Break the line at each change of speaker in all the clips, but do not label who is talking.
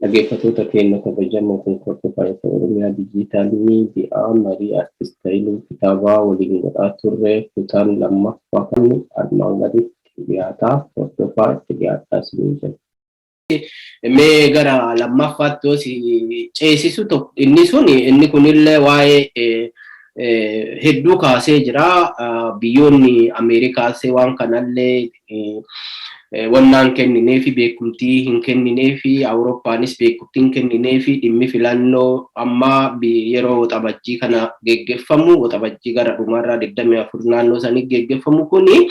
Dhaggeeffattoota keenya kabajamoo kun hordofaa isa Oromiyaa Digital Media marii Artist Hayiluu Kitaabaa waliin godhaa turre kutaan lammaffaa kan armaan gaditti dhiyaataa hordofaa itti dhiyaadhaa isiniin jenna. Mee gara lammaffaatti yoo si ceesisu inni sun inni kunillee waa'ee hedduu kaasee jira. Biyyoonni Ameerikaas waan kanallee wannaan kennineefi beekumtii hin kennineefi, Awurooppaanis beekumtii hin kennineefi. Dhimmi filannoo amma yeroo Waxabajjii kana geggeeffamu, Waxabajjii gara dhumarraa 24 naannoo sanii geggeeffamu kuni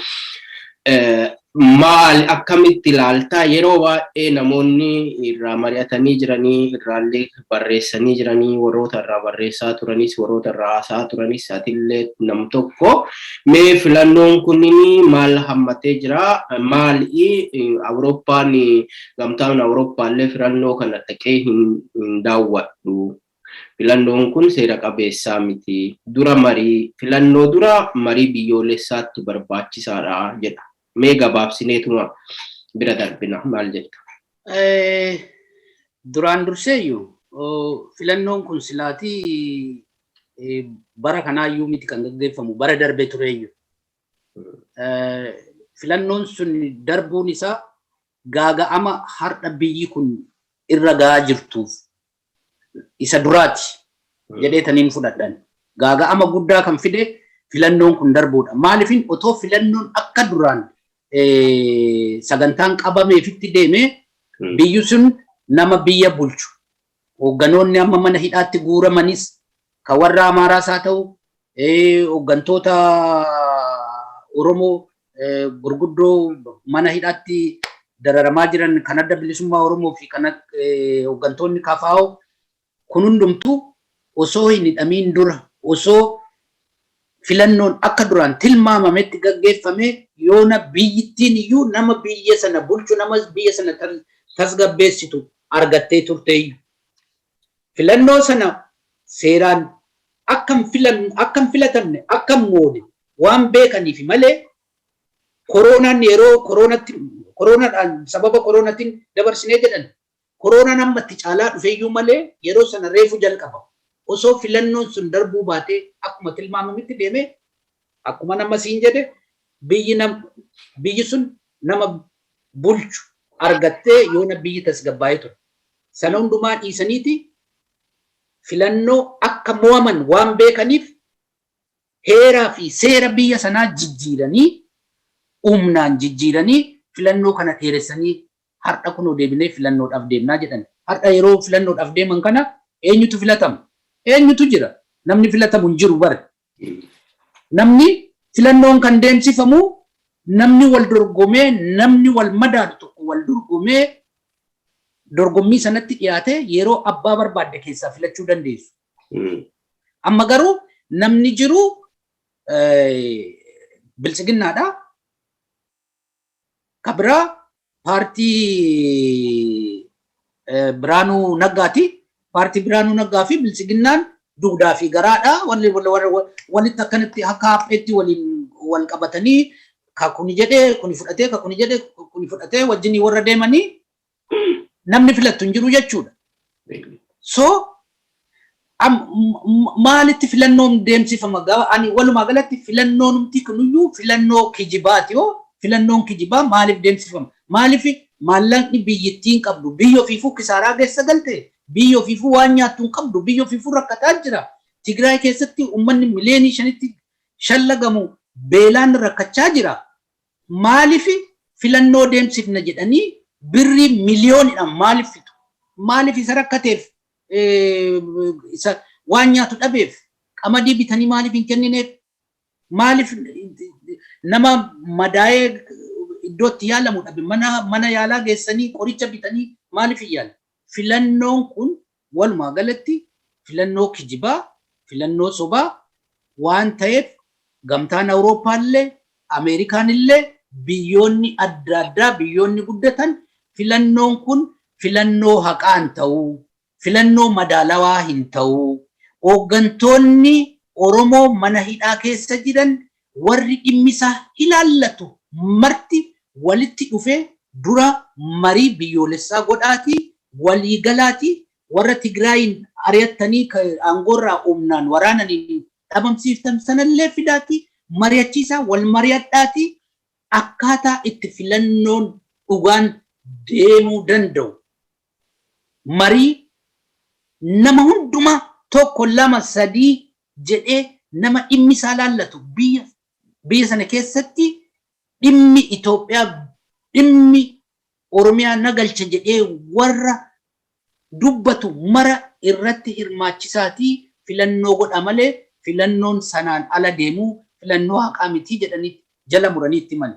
maal, akkamitti ilaaltaa? Yeroo baay'ee namoonni irraa mari'atanii jiranii, irraallee barreessanii jiranii, warroota irraa barreessaa turanis, warroota irraa haasa'aa turanis, atillee nam tokko. Mee filannoon kunniin maal hammatee jira? Maali Awurooppaan, gamtaan Awurooppaallee filannoo kana dhaqee hin daawwadhu, filannoon kun seera qabeessaa miti, dura marii filannoo dura marii biyyoolessaattu barbaachisaadha jedha. Mee gabaabsineetuma bira darbina, maal jetta?
Duraan durseeyyuu filannoon kun silaatii bara kanaayyuu miti kan gaggeeffamu, bara darbe tureeyyuu. Filannoon sun darbuun isaa gaaga'ama har'a biyyi kun irra gahaa jirtuuf isa duraati jedhee taniin fudhadhan. Gaaga'ama guddaa kan fide filannoon kun darbuudha. Maaliifin otoo filannoon akka duraan sagantaan qabameefitti deemee biyyi sun nama biyya bulchu, hoogganoonni amma mana hidhaatti guuramanis kan warra Amaaraas haa ta'u, hooggantoota Oromoo gurguddoo mana hidhaatti dararamaa jiran kan Adda Bilisummaa Oromoo fi kan hooggantoonni KFO kun hundumtuu osoo hin hidhamiin dura osoo filannoon akka duraan tilmaamametti gaggeeffame, yoona biyyittiin iyyuu nama biyya sana bulchu, nama biyya sana tasgabbeessitu argattee turteeyyu. Filannoo sana seeraan akka hin filatamne, akka hin moone waan beekaniif malee, koroonaan yeroo koroonatti koroonaadhaan sababa koroonatiin dabarsinee jedhan, koroonaan amma itti caalaa dhufeeyyuu malee yeroo sana reefu jalqaba. Osoo filannoon sun darbuu baatee akkuma tilmaamametti deemee, akkuma nama siin jedhe, biyyi nam biyyi sun nama bulchu argattee yoona biyyi tasgabbaa'ee ture. Sana hundumaa dhiisaniiti filannoo akka mo'aman waan beekaniif heeraa fi seera biyya sanaa jijjiiranii, humnaan jijjiiranii, filannoo kana dheeressanii har'a kunoo deebinee filannoodhaaf deemnaa jedhan. Har'a yeroo filannoodhaaf deeman kana eenyutu filatama? Eenyutu jira? Namni filatamu hin jiru bare. Namni filannoon kan deemsifamu namni wal dorgomee, namni wal madaalu tokko wal dorgomee, dorgommii sanatti dhiyaatee yeroo abbaa barbaadde keessaa filachuu dandeessu. Amma garuu namni jiru Biltsiginnaadha. Ka biraa paartii Biraanuu Naggaati. Paartii Biraanuu Naggaa fi Biltsiginnaan dugdaa fi garaadha. Walitti akkanatti akka hapheetti waliin wal qabatanii, ka kuni jedhee kuni fudhatee, ka kuni jedhee kuni fudhatee wajjinii warra deemanii namni filattu hin jiru jechuudha. So maalitti filannoon deemsifama? Ani walumaa galatti filannoonumti kunuyyuu filannoo kijibaati. Hoo filannoon kijibaa maaliif deemsifama? Maaliif maallaqni biyyittiin qabdu, biyya ofiifuu kisaaraa keessa galte, biyya ofiifuu waan nyaattu hin qabdu, biyya ofiifuu rakkataa jira. Tigraay keessatti uummanni miliyoonii 5tti shallagamu beelaan rakkachaa jira. Maaliif filannoo deemsifna jedhanii birrii miliyoonidhaan maaliif fixu? Maaliif isa rakkateef, isa waan nyaatu dhabeef qamadii bitanii maaliif hin kennineef? Maaliif nama madaa'ee iddoo itti yaalamu dhabe mana yaalaa geessanii qoricha bitanii maaliif hin yaalan? Filannoon kun walumaa galatti filannoo kijibaa, filannoo sobaa waan ta'eef gamtaan Awurooppaallee, Ameerikaan illee, biyyoonni adda addaa, biyyoonni guddatan filannoon kun filannoo haqaa hin ta'uu, filannoo madaalawaa hin ta'uu, hooggantoonni Oromoo mana hidhaa keessa jiran, warri dhimmi isaa ilaallatu marti walitti dhufee dura marii biyyoolessaa godhaatii Waliigalaati warra Tigraayin ari'attanii aangoorraa humnaan waraananiin dhabamsiiftan sanallee fidaati mari'achiisaa, wal mari'adhaati akkaataa itti filannoon dhugaan deemuu danda'u marii nama hundumaa tokko, lama, sadii jedhee nama dhimmi isaa laallatu, biyya sana keessatti dhimmi Itoophiyaa, dhimmi Oromiyaa nagalcha jedhee warra dubbatu mara irratti hirmaachisaatii filannoo godha malee filannoon sanaan ala deemuu filannoo haqaa miti jedhanii jala muranii itti himan.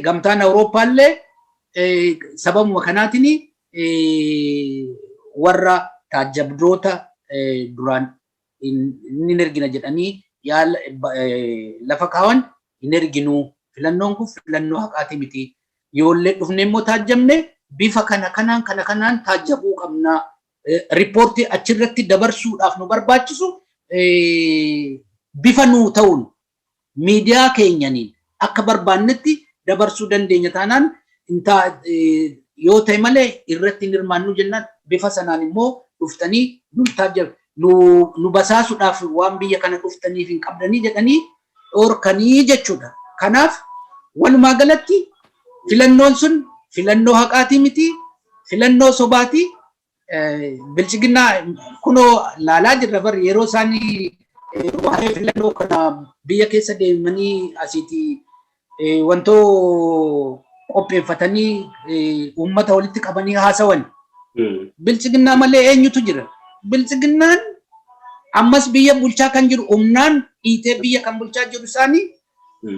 Gamtaan Awurooppaallee sababuma kanaatiin warra taajjabdoota duraan hin ergina jedhanii lafa kaawan hin erginuu, filannoon kun filannoo haqaati miti. Yoollee dhufnee immoo taajjabne bifa kana kanaan kana kanaan taajjabuu qabna. Riippoortii achirratti dabarsuudhaaf nu barbaachisu bifa nuu ta'uun miidiyaa keenyaniin akka barbaannetti dabarsuu dandeenya taanaan yoo ta'e malee irratti hin hirmaannu jennaan, bifa sanaan immoo dhuftanii nu basaasuudhaaf waan biyya kana dhuftaniif hin qabdanii jedhanii dhorkanii jechuudha. Kanaaf walumaa galatti filannoon sun filannoo haqaatii miti, filannoo sobaati. Bilchiginnaa kunoo laalaa jirra bar, yeroo isaanii waa'ee filannoo kana biyya keessa deemanii asiiti wantoo qopheeffatanii uummata walitti qabanii haasawan. Bilchiginnaa malee eenyutu jira? Bilchiginnaan ammas biyya bulchaa kan jiru, humnaan dhiitee biyya kan bulchaa jiru isaanii,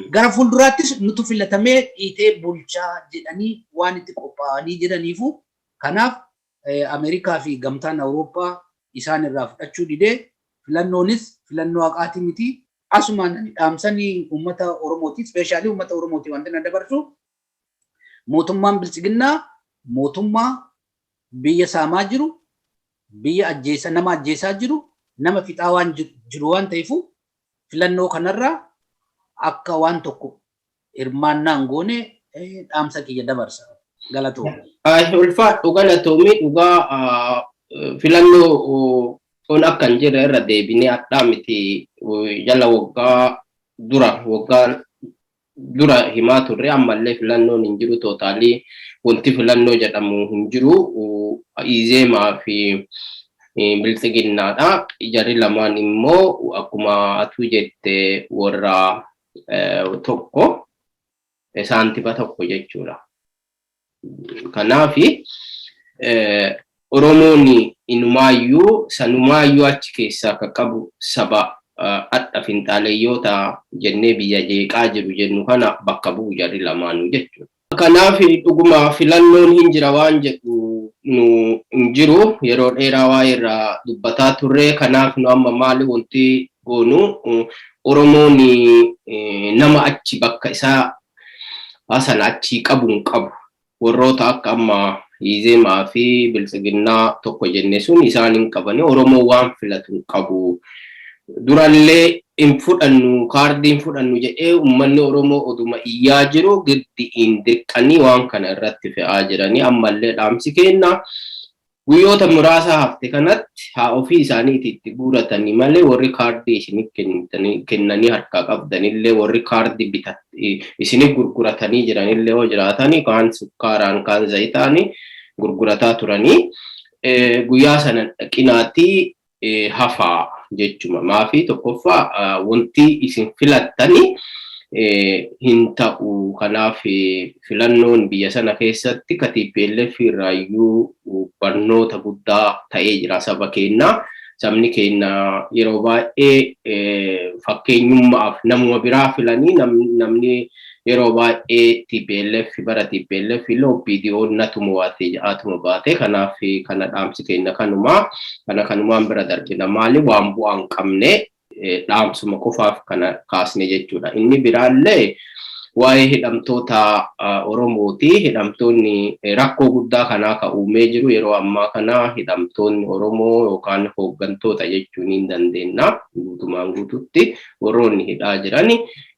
gara fuulduraattis nutu filatamee dhiitee bulchaa jedhanii waan itti qophaa'anii jiraniifu, kanaaf Ameerikaa fi gamtaan Awurooppaa isaan irraa fudhachuu didee, filannoonis filannoo haqaati miti. Asumaan ani dhaamsanii uummata Oromooti, especially uummata Oromooti wanti na dabarsu, mootummaan bilchiginnaa mootummaa biyya saamaa jiru, biyya ajjeesa, nama ajjeesaa jiru, nama fixaa waan jiru waan ta'eefu filannoo kanarraa akka waan tokko hirmaannaan goone dhaamsa kiyya dabarsa. Galatoomii.
Ulfaadhu, galatoomii. Dhugaa filannoo kun akka hin jirre irra deebinee hadhaa miti, jala waggaa dura, waggaa dura himaa turre. Ammallee filannoon hin jiru. Totally wanti filannoo jedhamu hin jiru. Izeemaa fi biltsiginnaadha. Jarri lamaan immoo akkuma atuu jette warra tokko, saantima tokko jechuudha. Kanaafi Oromoon inumaayyuu sanumaayyuu achi keessaa akka qabu saba adha finxaaleyyoota jennee biyya jeeqaa jiru jennu kana bakka bu'u jarri lamaanuu jechuudha. Kanaaf dhuguma filannoon hin jira waan jedhu nu hin jiru, yeroo dheeraa waa'ee irraa dubbataa turre. Kanaaf nu amma maali wanti goonu? Oromoon nama achi bakka isaa sana achii qabu hin qabu. Warroota akka amma Izeemaa fi Biltsiginnaa tokko jenne sun isaan hin qabani. Oromoon waan filatu hin qabu. Durallee hin fudhannu, kaardii hin fudhannu jedhee uummanni Oromoo oduma iyyaa jiru giddi'iin dirqanii waan kana irratti fe'aa jiranii. Ammallee dhaamsi kenna. Guyyoota muraasa hafte kanatti haa ofii isaaniiti itti guuratanii malee warri kaardii isinif kennanii harkaa qabdanillee, warri kaardii bitat isinif gurguratanii jiranillee yoo jiraatanii, kaan sukkaaraan kaan zayitaanii gurgurataa turanii, guyyaa sana dhaqinaatti hafaa jechuma. Maafi tokkoffaa wanti isin filattani hin ta'u. Kanaaf filannoon biyya sana keessatti ka TPLF irraayyuu barnoota guddaa ta'ee jira saba keenyaa. Sabni keenya yeroo baay'ee fakkeenyummaaf namuma biraa filanii, namni yeroo baay'ee TPLF, bara TPLF illee OPDO natuma waatee ja'aatuma baate. Kanaaf kana dhaamsi keenya kanuma, kana kanumaan bira darbina. Maali, waan bu'aa hin qabne dhaamsuma qofaaf kana kaasne jechuudha. Inni biraallee Waa'ee hidhamtoota Oromooti. Hidhamtoonni rakkoo guddaa kanaa ka uumee jiru yeroo ammaa kana hidhamtoonni Oromoo yookaan hooggantoota jechuun hin dandeenya. Guutumaan guututti warroonni hidhaa jiran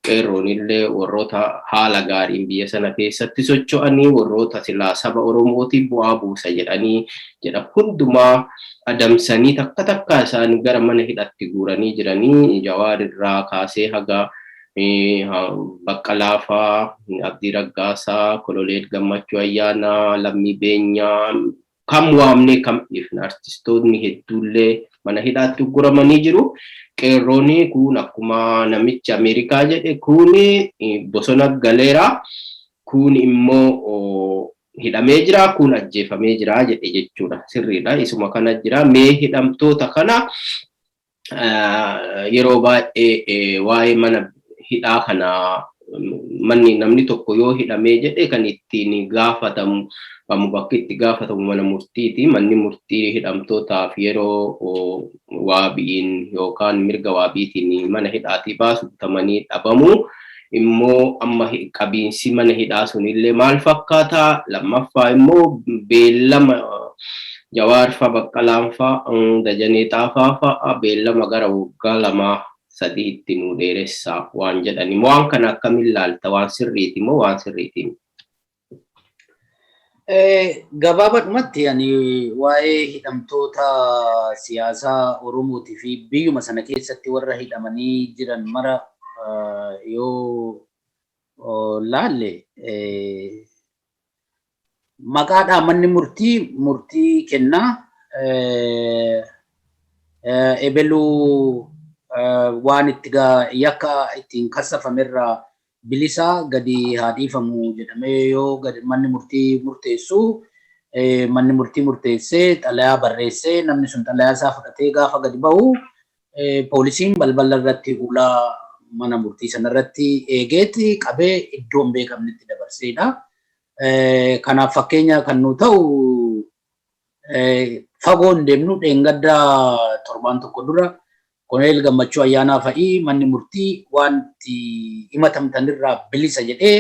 qeerroon illee warroota haala gaariin biyya sana keessatti socho'anii warroota silaa saba Oromootiif bu'aa buusa jedhanii jedha hundumaa adamsanii takka takka isaanii gara mana hidhatti guuranii jiranii Jawaar irraa kaasee haga Baqqalaa faa, Abdii Raggaasaa, Koloneel Gammachuu Ayyaanaa, Lammii Beenyaa, kam waamnee kam dhiifna artistoonni hedduullee mana hidhaatti guuramanii jiru. Qeerrooni kun akkuma namichi Ameerikaa jedhe kun bosona galeera. Kun immoo hidhamee jira, kun ajjeefamee jira jedhe jechuudha. Sirriidha. Isuma kana jira. Mee hidhamtoota kana yeroo baay'ee waa'ee mana hidhaa kana manni namni tokko yoo hidhamee jedhe kan ittiin gaafatamu bakki itti gaafatamu mana murtiiti. Manni murtii hidhamtootaaf yeroo waabiin yookaan mirga waabiitiin mana hidhaatii baasu butamanii dhabamu. Immoo amma qabiinsi mana hidhaa sunillee maal fakkaata? Lammaffaa immoo beellama Jawaar fa'a Baqqalaan fa'a Dajanee Xaafaa fa'a beellama gara waggaa 2 3tti nu dheeressaa waan jedhani. Waan kana akkamiin laalta? Waan sirriiti moo waan sirriiti?
Gabaabadhumatti ani waa'ee hidhamtoota siyaasaa Oromootii fi biyyuma sana keessatti warra hidhamanii jiran mara yoo laalle maqaadhaa manni murtii murtii kennaa ebeluu waan itti yakka ittiin kassafamerraa bilisa gadi haa dhiifamu jedhamee yoo manni murtii murteessu manni murtii murteessee xalayaa barreessee namni sun xalayaa isaa fudhatee gaafa gadi bahu poolisiin balbala irratti ulaa mana murtii sanarratti eegeeti qabee iddoo hin beekamnetti dabarseedha. Kanaaf fakkeenya kan nu ta'u fagoo hin deemnu dheengadda torbaan tokko dura Koloneel Gammachuu Ayyaanaa fa'ii manni murtii wanti himatamtanirraa bilisa jedhee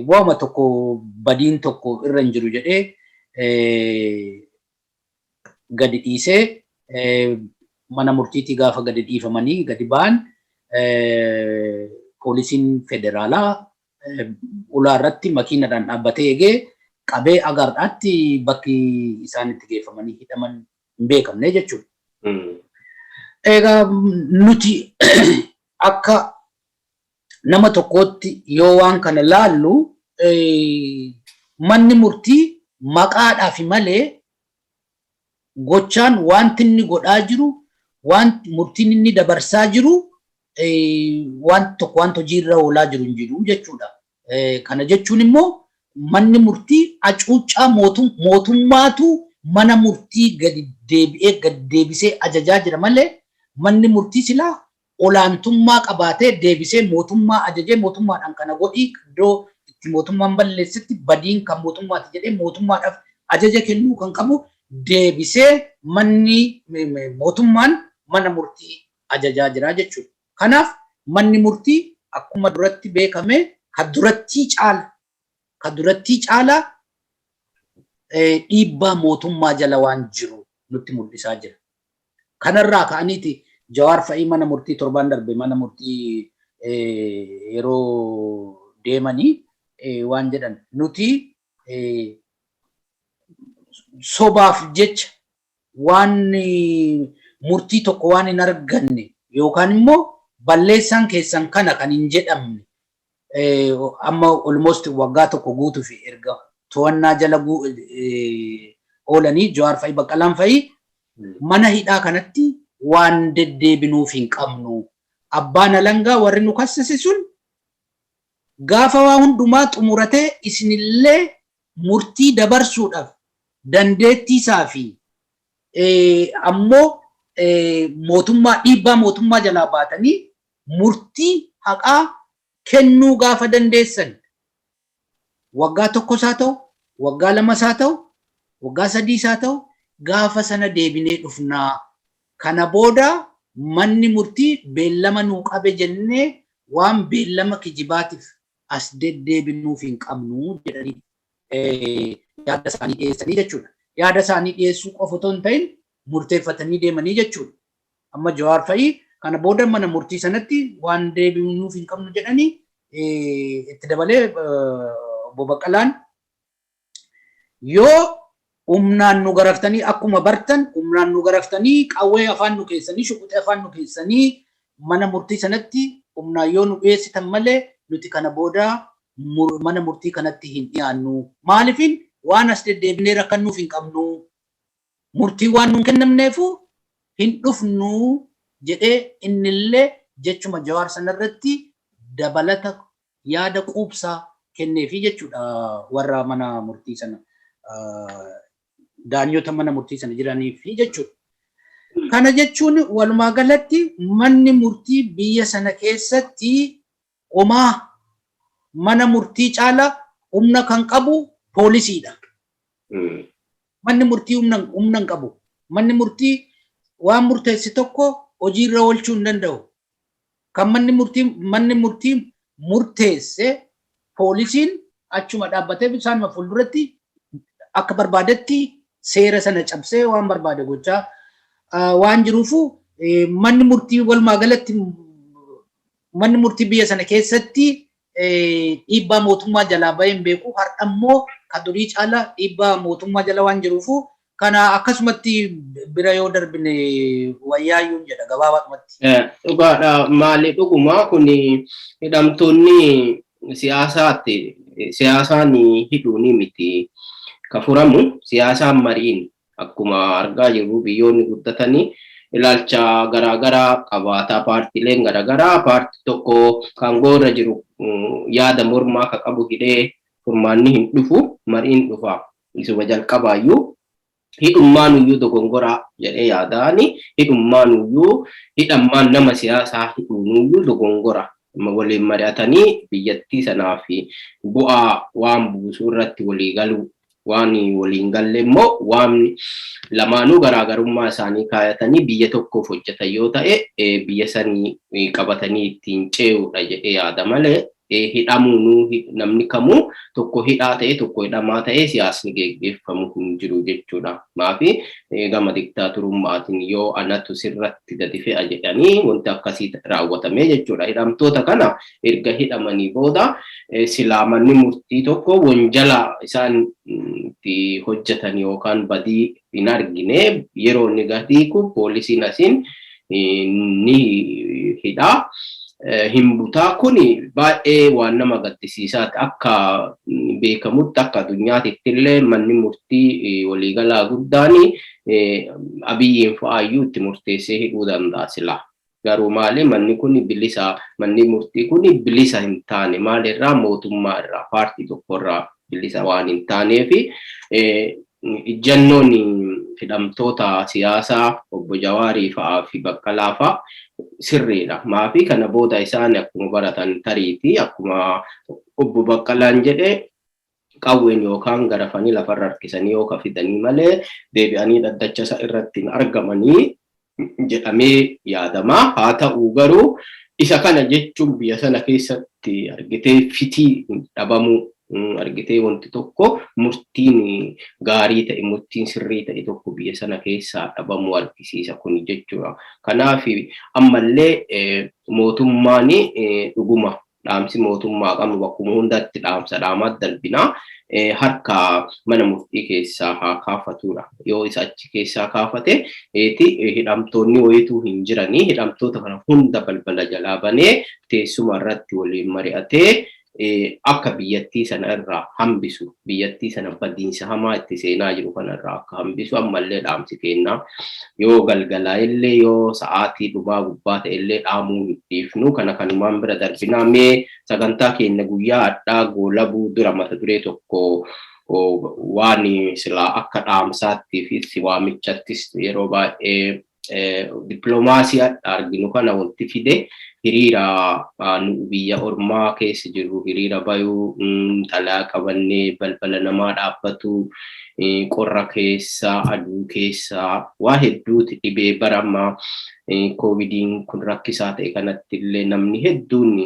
waama tokko badiin tokko irra hin jiru jedhee gadi dhiisee mana murtiitii gaafa gadi dhiifamanii gadi ba'an poolisiin federaalaa ulaa irratti makiinadhaan dhaabbatee eegee qabee agaardhaatti bakki isaan itti geeffamanii hidhaman hin beekamne jechuudha. Egaa nuti akka nama tokkootti yoo waan kana laallu manni murtii maqaadhaaf malee gochaan wanti inni godhaa jiru, wanti murtiin inni dabarsaa jiru waan tokko wanti hojiirra oolaa jiru hin jiru jechuudha. Kana jechuun immoo manni murtii hacuuccaa mootummaatu mana murtii gadi deebi'ee gadi deebisee ajajaa jira malee manni murtii silaa olaantummaa qabaatee deebisee mootummaa ajajee mootummaadhaan kana godhii iddoo itti mootummaan balleessetti badiin kan mootummaati jedhee mootummaadhaaf ajaja kennuu kan qabu deebisee manni mootummaan mana murtii ajajaa jira jechuudha. Kanaaf manni murtii akkuma duratti beekame ka durattii caala ka durattii caala dhiibbaa mootummaa jala waan jiru nutti mul'isaa jira. Kanarraa ka'aniiti Jawaar fa'ii mana murtii torbaan darbe mana murtii yeroo deemanii waan jedhan nuti sobaaf jecha waan murtii tokko waan hin arganne yookaan immoo balleessaan keessan kana kan hin jedhamne amma almost waggaa tokko guutuu fi erga to'annaa jala oolanii Jawaar fa'i Baqqalaan fa'i mana hidhaa kanatti waan deddeebinuuf hin qabnu. Abbaan alangaa warri nu kassase sun gaafa waa hundumaa xumuratee isinillee murtii dabarsuudhaaf dandeettii isaa fi ammoo mootummaa dhiibbaa mootummaa jalaa baatanii murtii haqaa kennuu gaafa dandeessan waggaa tokkos haa ta'u, waggaa lamas haa ta'u, waggaa sadiis haa ta'u gaafa sana deebinee dhufnaa. Kana booda manni murtii beellama nuu qabe jennee waan beellama kijibaatiif as deddeebinuuf hin qabnu jedhanii yaada isaanii dhiyeessanii jechuudha. Yaada isaanii dhiyeessuu qofa otoo hin ta'in murteeffatanii deemanii jechuudha. Amma Jawaar fa'i kana booda mana murtii sanatti waan deebinuuf hin qabnu jedhanii, itti dabalee obbo Baqqalaan yoo humnaan nu garaftanii, akkuma bartan humnaan nu garaftanii, qawwee afaan nu keessanii, shuquxee afaan nu keessanii mana murtii sanatti humnaan yoo nu dhiyeessitan malee nuti kana booda mana murtii kanatti hin dhiyaannu. Maaliifin waan as deddeebinee rakkannuuf hin qabnu. Murtii waan nuun kennamneefu hin dhufnu jedhee, innillee jechuma Jawaar sanarratti dabalata yaada quubsaa kenneefi jechuudha warra mana murtii sana, daanyota mana murtii sana jiraniifi jechuudha. Kana jechuun walumaa galatti manni murtii biyya sana keessatti homaa mana murtii caala humna kan qabu poolisiidha. Manni murtii humna hin qabu. Manni murtii waan murteesse tokko hojiirra oolchuu hin danda'u. Kan manni murtii murteesse poolisiin achuma dhaabbatee isaanuma fuulduratti akka barbaadetti seera sana cabsee waan barbaade gochaa waan jiruufu, manni murtii walumaa galatti manni murtii biyya sana keessatti dhiibbaa mootummaa jalaa bahee hin beeku. Har'a immoo kan durii caala dhiibbaa mootummaa jala waan jiruufu, kana akkasumatti bira yoo darbine wayyaayyuun jedha gabaabaadhumatti.
Dhugaadha. Maali, dhuguma kun hidhamtoonni siyaasaatti siyaasaan hidhuuni miti ka furamu, siyaasaan mariin. Akkuma argaa jirru biyyoonni guddatanii ilaalcha garaagaraa qabaataa, paartiileen garaagaraa, paartii tokko kan goorra jiru yaada mormaa ka qabu hidhee furmaanni hin dhufu, mariin dhufa. Isuma jalqabaayyuu hidhummaan iyyuu dogongoraa jedhee yaadaani, hidhummaan iyyuu, hidhammaan nama siyaasaa hidhuun iyyuu dogongora. Waliin mari'atanii biyyattii sanaaf bu'aa waan buusuu irratti walii galuu, waan waliin galle immoo waan lamaanuu garaagarummaa isaanii kaayatanii biyya tokkoof hojjetan yoo ta'e biyya sanii qabatanii ittiin ce'uudha jedhee yaada malee, hidhamuunuu namni kamuu tokko hidhaa ta'e tokko hidhamaa ta'e siyaasni geggeeffamu hin jiru jechuudha. Maafi gama diktaaturummatiin yoo anatu sirratti gadi fe'a jedhanii wanti akkasii raawwatamee jechuudha. Hidhamtoota kana erga hidhamanii booda silaa manni murtii tokko wanjala isaan itti hojjetan yookaan badii hin argine yeroo inni gadiiku poolisiin asiin ni hidhaa. Hin butaa, kun baay'ee waan nama gaddisiisaati. Akka beekamutti akka addunyaatitti illee manni murtii waliigalaa guddaan Abiyyiin fa'aayyuu itti murteessee hidhuu danda'a silaa. Garuu maali, manni kun bilisa, manni murtii kun bilisa hin taane. Maalirraa? Mootummaa irraa, paartii tokkorraa bilisa waan hin taaneefi ijjannoon hidhamtoota siyaasaa obbo Jawaarii fa'aa fi Baqqalaa fa'a sirriidha. Maafi kana booda isaan akkuma baratan tariitii akkuma obbo Baqqalaan jedhe qawween yookaan garafanii lafarra harkisanii yoo ka fidanii malee deebi'anii dhaddacha isa irratti hin argamanii jedhamee yaadama. Haa ta'u garuu isa kana jechuun biyya sana keessatti argitee fitii dhabamuu argitee, wanti tokko murtiin gaarii ta'e, murtiin sirrii ta'e tokko biyya sana keessaa dhabamuu argisiisa kun jechuudha. Kanaaf ammallee mootummaan dhuguma dhaamsi mootummaa qabnu bakkuma hundatti dhaamsa dhaamaa darbinaa, harka mana murtii keessaa haa kaafatudha. Yoo isa achi keessaa kaafate hidhamtoonni wayituu hin jiranii, hidhamtoota kana hunda balbala jalaa banee teessuma irratti waliin mari'atee akka biyyattii sana irraa hambisu, biyyattii sana badiinsa hamaa itti seenaa jiru kana irraa akka hambisu ammallee dhaamsi kennaa. Yoo galgalaa illee, yoo sa'aatii dhumaa gubbaa ta'e illee dhaamuu hin dhiifnu. Kana kanumaan bira darbinaa. Mee sagantaa keenya guyyaa hadhaa goolabuu dura mata duree tokko waan silaa akka dhaamsaattii fi waamichattis, yeroo baay'ee dippiloomaasii hadha arginu kana wanti fide hiriira nu biyya ormaa keessa jirru, hiriira bayuu, xalaa qabannee balbala namaa dhaabbatu, qorra keessa, aduu keessa, waa hedduuti. Dhibee bara ammaa koovidiin kun rakkisaa ta'e kanatti illee namni hedduun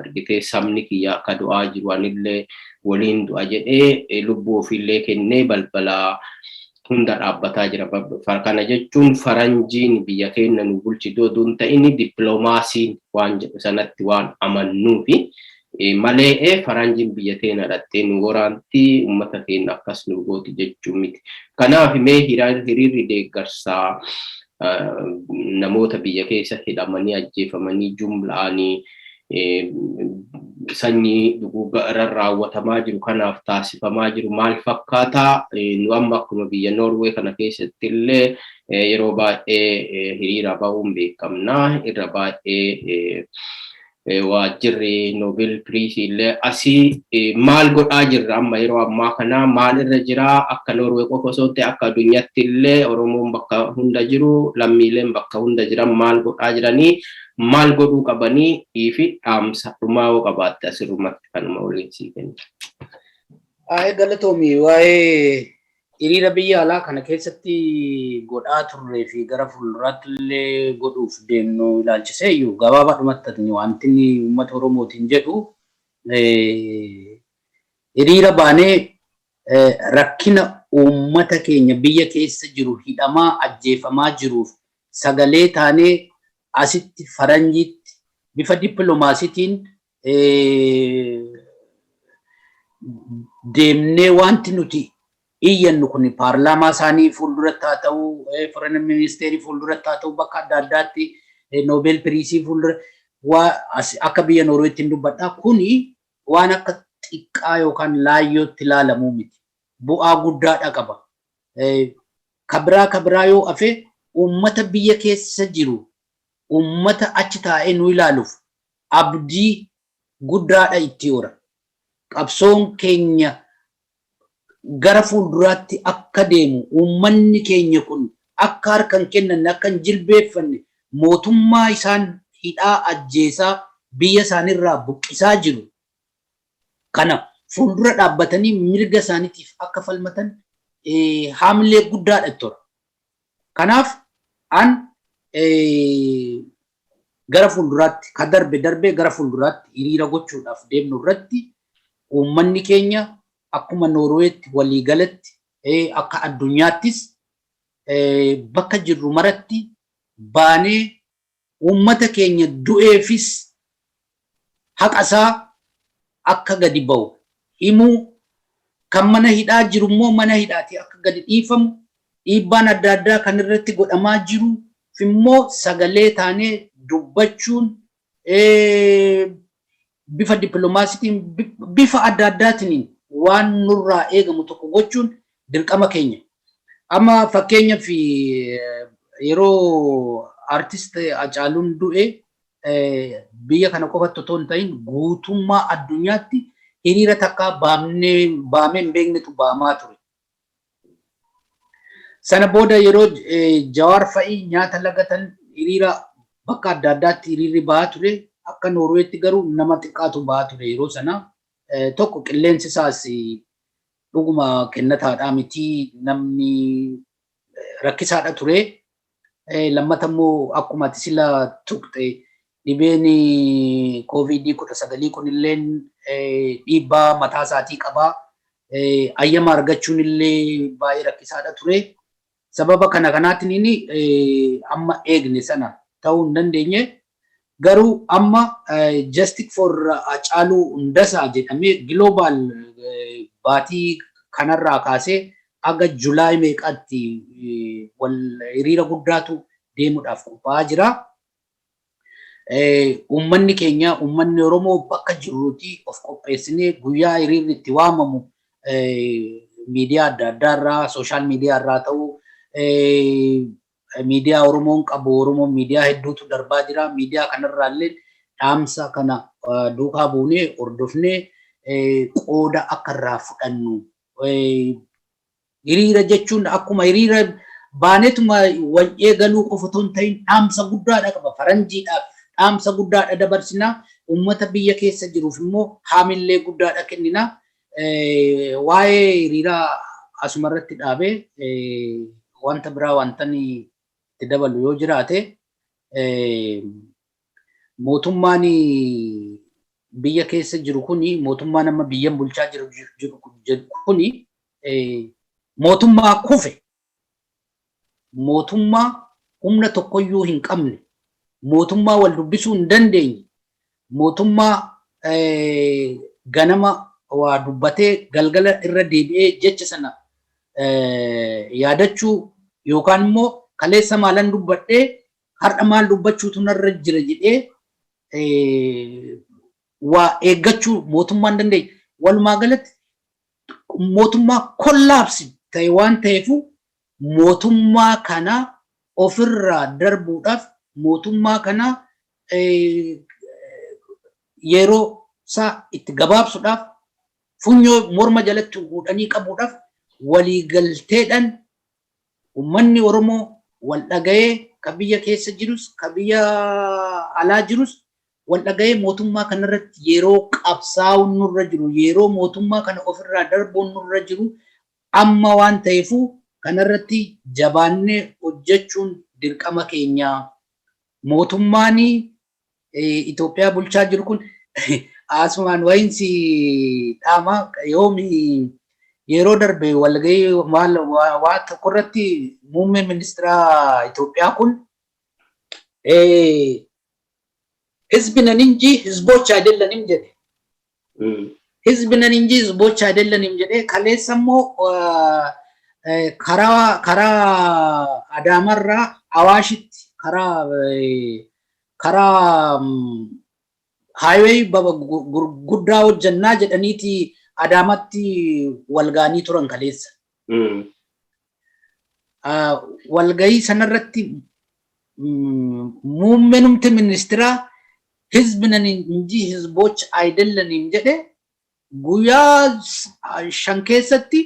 Argitee, sabni kiyya akka du'aa jiru anillee waliin du'a jedhee lubbuu ofiillee kennee balbala hunda dhaabbataa jira. Kana jechuun faranjiin biyya keenya nu bulchitu oduu hin ta'in, dippiloomaasiin waan jedhu sanatti waan amannuufi malee faranjiin biyya keenya dhattee nu waraanti, uummata keenya akkas nu gooti jechuu miti. Kanaaf mee hiriirri deeggarsaa namoota biyya keessa hidhamanii, ajjeefamanii, jumlaanii sanyii duguuggaa irra raawwatamaa jiru kanaaf taasifamaa jiru maal fakkaataa? Nu amma akkuma biyya Noorwee kana keessatti illee yeroo baay'ee hiriira ba'uun beekamna. Irra baay'ee waajjirri Nobel Prize illee asii maal godhaa jirra? Amma yeroo ammaa kana maal irra jira? Akka Noorwee qofa osoo ta'e, akka addunyaatti illee Oromoon bakka hunda jiru, lammiileen bakka hunda jiran maal godhaa jiranii, maal godhuu qabanii fi dhaamsa dhumaa yoo qabaatte asirrumatti kanuma waliin sii kenna.
Galatoomi. Waa'ee hiriira biyya alaa kana keessatti godhaa turree fi gara fuulduraatti illee godhuuf deemnu ilaalchisee iyyuu gabaabaadhumatti ati wanti inni uummata Oromootiin jedhu, hiriira baanee rakkina uummata keenya biyya keessa jiru, hidhamaa, ajjeefamaa jiruuf sagalee taanee asitti faranjiitti bifa dippiloomaasiitiin deemnee wanti nuti iyyannu kun paarlaamaa isaanii fuulduratti haa ta'u, foreign ministeerii fuulduratti haa ta'u, bakka adda addaatti Nobel Prize fuuldura akka biyya Noorweetti hin dubbadha. Kuni waan akka xiqqaa yookaan laayyootti ilaalamuu miti. Bu'aa guddaadha qaba. Kabiraa kabiraa yoo hafe, uummata biyya keessa jiru, uummata achi taa'ee nu ilaaluuf abdii guddaadha itti hora. Qabsoon keenya gara fuulduraatti akka deemu, uummanni keenya kun akka harka hin kennanne, akka hin jilbeeffanne, mootummaa isaan hidhaa, ajjeesaa, biyya isaaniirraa buqqisaa jiru kana fuuldura dhaabbatanii mirga isaaniitiif akka falmatan haamilee guddaadha itti hora. Kanaaf an gara fuulduraatti, ka darbe darbe, gara fuulduraatti hiriira gochuudhaaf deemnu irratti uummanni keenya akkuma Noorweetti waliigalatti, akka addunyaattis bakka jirru maratti baanee uummata keenya du'eefis haqa isaa akka gadi ba'u himuu, kan mana hidhaa jiru immoo mana hidhaatii akka gadi dhiifamu, dhiibbaan adda addaa kan irratti godhamaa jiru immoo sagalee taanee dubbachuun bifa dippiloomaasiitiin, bifa adda addaatiin waan nurraa eegamu tokko gochuun dirqama keenya. Amma fakkeenyaaf yeroo artist Hacaaluun du'e biyya kana qofatti otoo hin ta'in guutummaa addunyaatti hiriira takkaa baamnee baamee hin beeknetu baamaa ture. Sana booda yeroo Jawaar fa'i nyaata lagatan hiriira bakka adda addaatti hiriirri ba'aa ture. Akka Noorweetti garuu nama xiqqaatu ba'aa ture yeroo sana. Tokko, qilleensi isaas dhuguma kennataadhaa miti, namni rakkisaadha ture. Lammata immoo akkuma ati sila tuqxe dhibeen COVID-19 kunilleen dhiibbaa mataa isaatii qabaa. Ayyama argachuun illee baay'ee rakkisaadha ture. Sababa kana kanaatiin amma eegne sana ta'uu hin dandeenye. Garuu amma Justice for Hacaaluu Hundeessaa jedhamee global baatii kanarraa kaasee haga July meeqaatti wal hiriira guddaatu deemuudhaaf qophaa'aa jira. Uummanni keenya, uummanni Oromoo bakka jirruuti of qopheessinee guyyaa hiriirri itti waamamu miidiyaa adda addaa irraa, social media irraa ta'uu, miidiyaa Oromoon qabu, Oromoon miidiyaa hedduutu darbaa jira. Miidiyaa kanarraa illee dhaamsa kana duukaa buunee hordofnee qooda akka irraa fudhannu. Hiriira jechuun akkuma hiriira baaneetuma wal eegaluu qofa otoo hin ta'in dhaamsa guddaadha qaba. Faranjiidhaaf dhaamsa guddaadha dabarsinaa. Uummata biyya keessa jiruuf immoo haamillee guddaadha kenninaa. Waa'ee hiriiraa asumarratti dhaabee wanta biraa wanta itti dabalu yoo jiraate, mootummaan Biyya keessa jiru kuni, mootummaan amma biyyan bulchaa jiru kuni mootummaa kufe, mootummaa humna tokkoyyuu hin qabne, mootummaa wal dubbisuu hin dandeenye, mootummaa ganama waa dubbatee galgala irra deebi'ee jecha sana yaadachuu yookaan immoo kaleessa maalan dubbadhee, har'a maal dubbachuutu narra jira jedhee waa eeggachuu mootummaa hin dandeenye. Walumaa galatti mootummaa collapse ta'e waan ta'eefu, mootummaa kana ofirraa darbuudhaaf, mootummaa kana yeroo isaa itti gabaabsuudhaaf, funyoo morma jalatti hudhanii qabuudhaaf, waliigalteedhaan uummanni Oromoo wal dhaga'ee, ka biyya keessa jirus ka biyya alaa jirus wal dhaga'ee, mootummaa kanarratti yeroo qabsaa'uun nurra jiru, yeroo mootummaa kana ofirraa darbuun nurra jiru amma waan ta'eefu, kanarratti jabaannee hojjechuun dirqama keenya. Mootummaan Itoophiyaa bulchaa jiru kun asumaan wayiinsi dhaama. Yoomi yeroo darbe walgahii maal waa tokko irratti muummeen ministeera Itoophiyaa kun "ህዝብ ነን እንጂ ህዝቦች አይደለንም" jedhe. "ህዝብ ነን እንጂ ህዝቦች አይደለንም" jedhe. Kaleessa immoo karaa Adaamarraa Awaashitti karaa highway gurguddaa hojjannaa jedhaniiti Adaamatti wal ga'anii turan kaleessa. Walgahii sanarratti muummeenumti ministeeraa "ህዝብ ነን እንጂ ህዝቦች አይደለንም" jedhe. Guyyaa 5 keessatti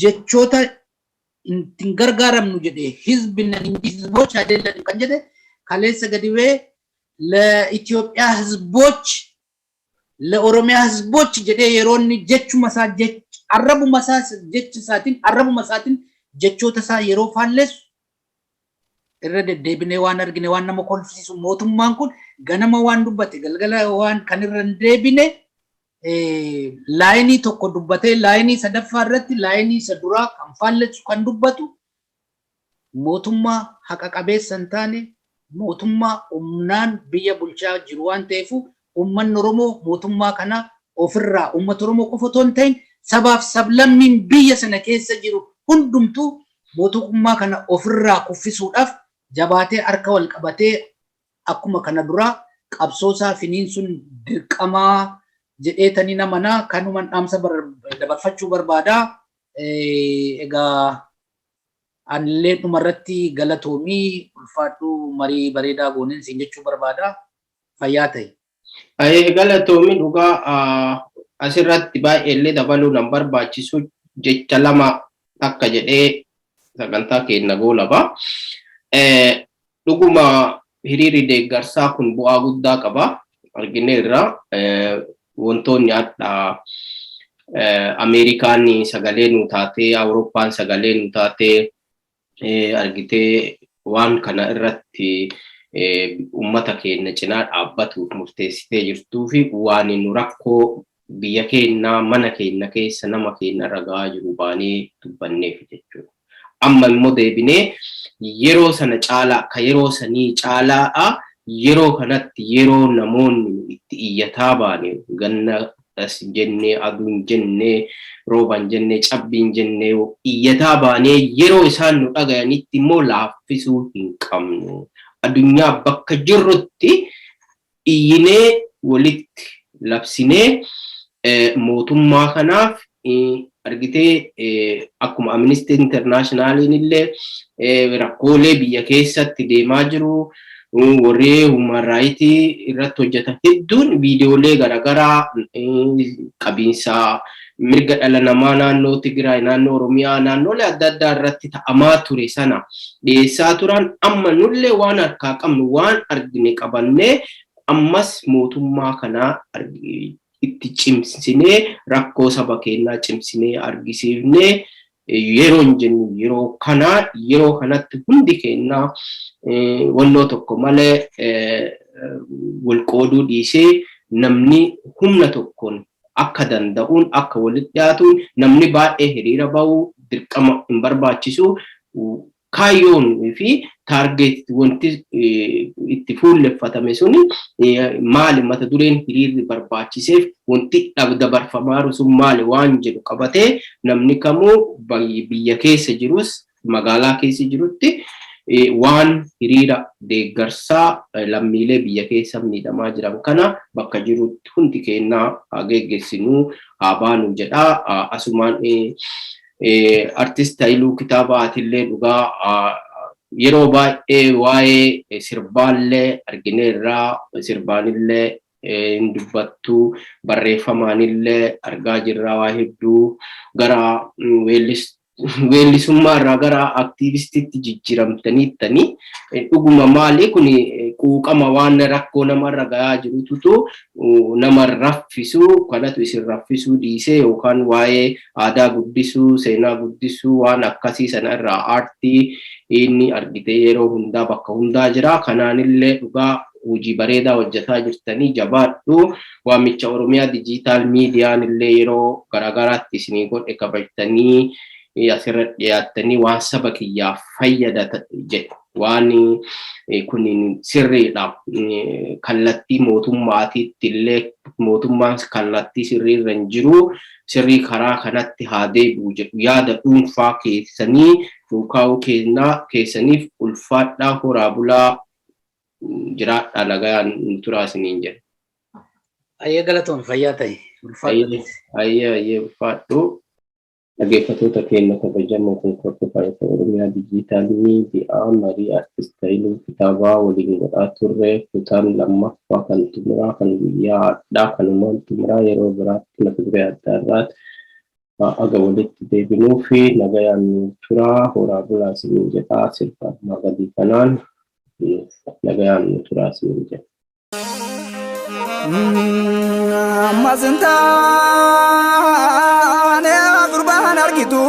jechoota ittiin gargaaramnu jedhe, "ህዝብ ነን እንጂ ህዝቦች አይደለንም" kan jedhe, kaleessa gadi bu'ee "ለኢትዮጵያ ህዝቦች፣ ለኦሮሚያ ህዝቦች" jedhee yeroo inni jechuma isaa, arrabuma isaa, jecha isaatiin, arrabuma isaatiin jechoota isaa yeroo faalleessu irra deddeebinee waan argine, waan nama kolfisiisu. Mootummaan kun ganama waan dubbate galgala waan kan irra hin deebine, line tokko dubbatee line sadaffaa irratti line isa duraa kan faallessu kan dubbatu, mootummaa haqa qabeessa hin taane, mootummaa humnaan biyya bulchaa jiru waan ta'eef, uummanni Oromoo mootummaa kana ofirraa, uummata Oromoo qofa otoo hin ta'in sabaaf sablammiin biyya sana keessa jiru hundumtuu mootummaa kana ofirraa kuffisuudhaaf jabaatee harka wal qabatee akkuma kana duraa qabsoosaa finiinsuun dirqamaa jedheetanii namanaa kanuman dhaamsa dabarfachuu barbaadaa. Egaa anillee dhumarratti galatoomii, ulfaadhuu, marii bareedaa gooneen siin jechuu barbaada. Fayyaa ta'e.
Galatoomii. Dhugaa asirratti baay'ee illee dabaluu nan barbaachisu, jecha lama akka jedhee sagantaa keenya goolaba. Dhuguma hiriirri deeggarsaa kun bu'aa guddaa qaba. Argineerra, wantoonni hadha Ameerikaan sagalee nu taatee, Awurooppaan sagalee nu taatee, argitee waan kana irratti uummata keenya cinaa dhaabbatuuf murteessitee jirtuu fi waan nu rakkoo biyya keenyaa, mana keenya keessa, nama keenya irra gahaa jiru baanee dubbanneef jechuudha. Amma immoo deebinee yeroo sana caalaa, ka yeroo sanii caalaa, yeroo kanatti, yeroo namoonni itti iyyataa baane, ganna as jennee, aduun jennee, rooban jennee, cabbiin jennee iyyataa baanee, yeroo isaan nu dhagayanitti immoo laaffisuu hin qabnu. Addunyaa bakka jirrutti iyyinee walitti labsinee mootummaa kanaaf, argitee, akkuma Amnesty Internationaliin illee rakkoolee biyya keessatti deemaa jiru, warri human right irratti hojjetan hedduun viidiyoolee garaagaraa qabiinsa mirga dhala namaa naannoo Tigraay, naannoo Oromiyaa, naannoolee adda addaa irratti ta'amaa ture sana dhiyeessaa turan. Amma nullee waan harkaa qabnu, waan argine qabannee, ammas mootummaa kanaa itti cimsinee, rakkoo saba keenyaa cimsinee argisiifnee, yeroo hin jennu yeroo kanaa, yeroo kanatti hundi keenyaa wannoo tokko malee wal qooduu dhiisee Namni humna tokkoon akka danda'uun akka walitti dhiyaatuun namni baay'ee hiriira bahuu dirqama hin barbaachisu. Kaayyoon fi target wanti itti fuulleffatame suni maali, mata dureen hiriirri barbaachiseef wanti dabarfamaaru sun maali waan jedhu qabatee namni kamuu biyya keessa jirus magaalaa keessa jirutti waan hiriira deeggarsaa lammiilee biyya keessa miidhamaa jiran kana bakka jirutti hundi kennaa haa geggeessinuu haa baanu jedhaa. Asumaan Artist Hayiluu Kitaabaa, atillee dhugaa yeroo baay'ee waa'ee sirbaallee argineerraa, sirbaanillee hin dubbattuu, barreeffamaanillee argaa jirra. Waa hedduu gara weellisummaa irraa gara aktiivistiitti jijjiiramtaniittanii dhuguma maali kun? Quuqama waan rakkoo namarra gahaa jirututu nama raffisu kanatu isin raffisuu dhiisee yookaan waa'ee aadaa guddisuu, seenaa guddisuu, waan akkasii sana irraa aartii inni argite yeroo hundaa bakka hundaa jira. Kanaanillee dhugaa hojii bareedaa hojjetaa jirtanii, jabaadhu. Waamicha Oromiyaa Dijiitaal Miidiyaan illee yeroo garaagaraatti isinii godhe kabajtanii asirra dhiyaattanii waan saba kiyyaaf fayyada jedhu, waan kun sirriidha. Kallattii mootummaatiitti illee mootummaan kallattii sirriirra hin jiru, sirrii karaa kanatti haa deebi'u jedhu yaada dhuunfaa keessanii nuukaa'uu kennaa keessaniif ulfaadhaa, horaa bulaa, jiraadhaa, nagayaan turaa isiniin jedha.
Ayyee, galatoon, fayyaa ta'e.
Ulfaadhu. Ayyee, ayyee, ulfaadhu. Dhaggeeffattoota keenya kabajamoo, kun hordofaa Oromiyaa Dijiitaal Miidiyaa marii Artist Hayiluu Kitaabaa waliin godhaa turre kutaan lammaffaa kan xumuraa kan guyyaa har'aa kanumaan xumuraa. Yeroo biraatti mata duree adda irraatti aga walitti deebinuu fi nagayaan nu turaa, horaa bulaa isiniin jedhaa. Sirba armaa gadii kanaan nagayaan nu turaa isiniin jedha.
Ammas hin taane gurbaan argitu,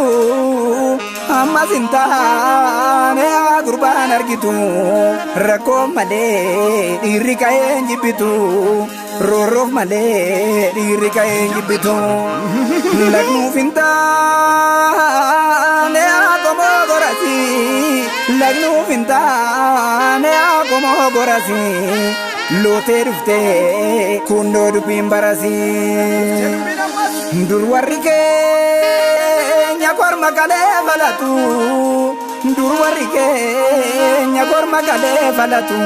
ammas hin taane gurbaan argitu, rakkoo malee dhiirri ka'ee hin jibbitu, roorroof malee dhiirri ka'ee hin jibbitu, lagnuuf hin taane qomoo gorasi, lagnuuf hin taane qomoo gorasi, lootee dhuftee kundoo dubbiin barasi. Dur warri keenya korma kalee falatu, dur warri keenya korma kalee falatu,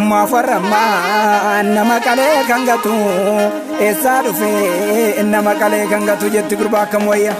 maaf warra ammaa nama qalee kan gatu, eessaa dhufee nama qalee kan gatu jetti gurbaa akkam wayya.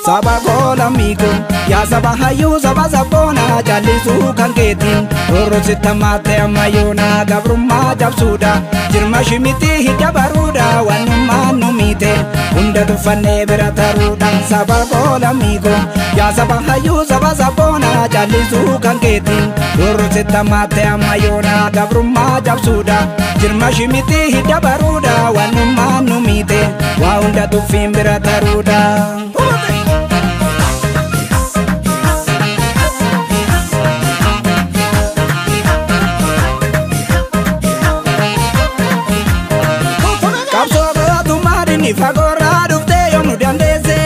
Saba koo, lammii koo, yaa saba hayyuu, saba sabboonaa, callisuu kan keetiin roorrositti hammaatte ammayyoonaa gabrummaa cabsuudha jirma shimitii hidda baruudha wannummaan nu miite hunda tuffannee bira taruudha. Saba koo, lammii koo, yaa saba hayyuu, saba sabboonaa, callisuu kan keetiin roorrositti hammaatte ammayyoonaa gabrummaa cabsuudha jirma shimitii hidda baruudha wannummaan nu miite waa hunda tuffiin bira taruudha. Qabsoo gootummaa dinni fagoorraa dhuftee yoom nu dandeesse.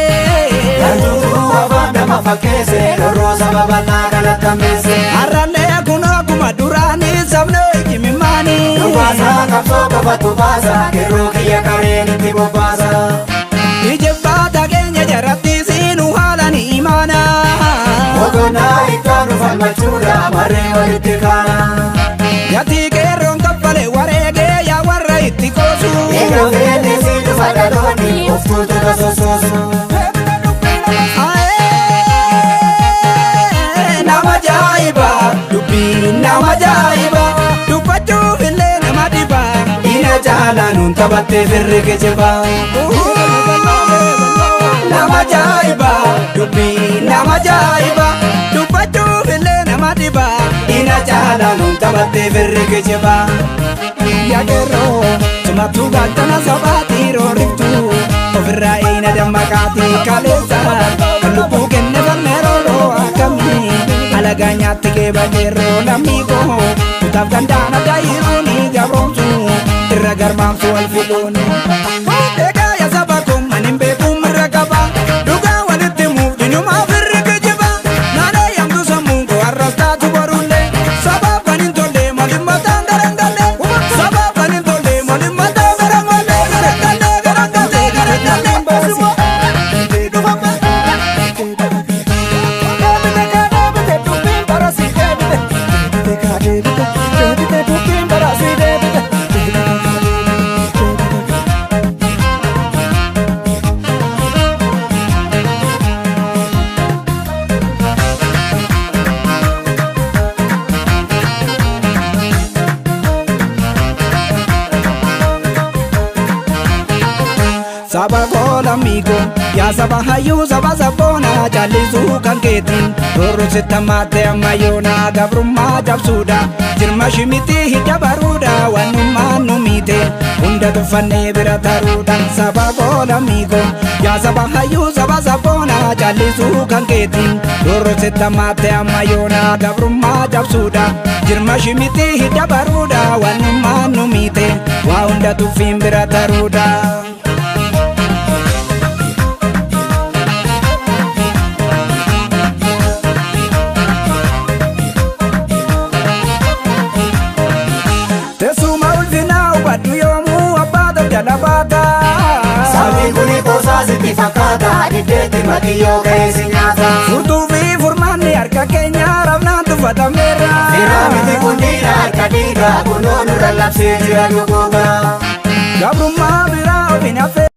Gartuutu afaan nama fakkeesse, lorroo saba bal'aa galatammeesse.
Har'allee kun akkuma duraanii sabni jimimmaanii.
Dhugaasa qabsoo qofatu baasa, qeerroo kiyya qareen itti bobbaasa.
Ijibbaata keenya jaratti siinuu haala ni imaana.
Boqonnaa itti falmachuudha marree walitti kaana.
Gatii qeerroon kaffale wareegee yaa warra itti qoosu.
Egaa feene si dhufa dhaloonni of tuutu sossoosu.
Aee, nama ajaa'iba, dubbiin nama ajaa'iba, dubbachuuf illee nama dhiba.
Ina jaalaa nuun taphattee firri kijiba.
Nama ajaa'iba dubbii nama ajaa'iba dubbachuuf illee nama dhiba Ina caalaa nuun taphattee firri kijiba. Yaa qeerroo sumattuu gaachana sabaatii roorriftuu ofirraa eena dammaqaatii kaleessa kan lubbuu kenne falmee rooroo akkamii alagaa nyaatti geeba qeerroo lammii koo kutaaf danda'an adda hiruuni gabroomsu irra garmaamsu wal filuuni. Egaa yaa saba koo ani hin beeku mirra qaba dhugaa walitti himuuf diinumaa firri kijiba naannoo yamtu sammuun koo har'as taatu borullee sabaaf kan hin tolle maaliif mataan garangalee sabaaf kan hin tolle maaliif mataan garangalee garangalee garangalee garangalee. Saba koo lammii koo yaa saba hayyuu saba sabboonaa callisuu kan keetiin roorroo tammaate ammayyoonaa gabrummaa cabsuudha jirma shimitii hidda baruudha wannummaan nu miite hunda tuffannee bira taruudha saba koo lammii koo yaa saba hayyuu saba sabboonaa callisuu kan keetiin roorroo tammaate ammayyoonaa gabrummaa cabsuudha jirma shimitii hidda baruudha wannummaan nu miite waa hunda tuffiin bira taruudha. Teessuma ulfinaa hubadhu yoomuu abbaa jala baata.
Sabni kuni qoosaa sitti fakkaata diddeetti matiyyoo ka'ee si nyaata.
Furtuu fi furmaanni harka keenya rafnaan tuffatameera.
Firaa miti kun dhiira harka dhiigaa kunoo nurra labsee jira dhuguugaa.
Gabrummaa biraa of hin affeerre.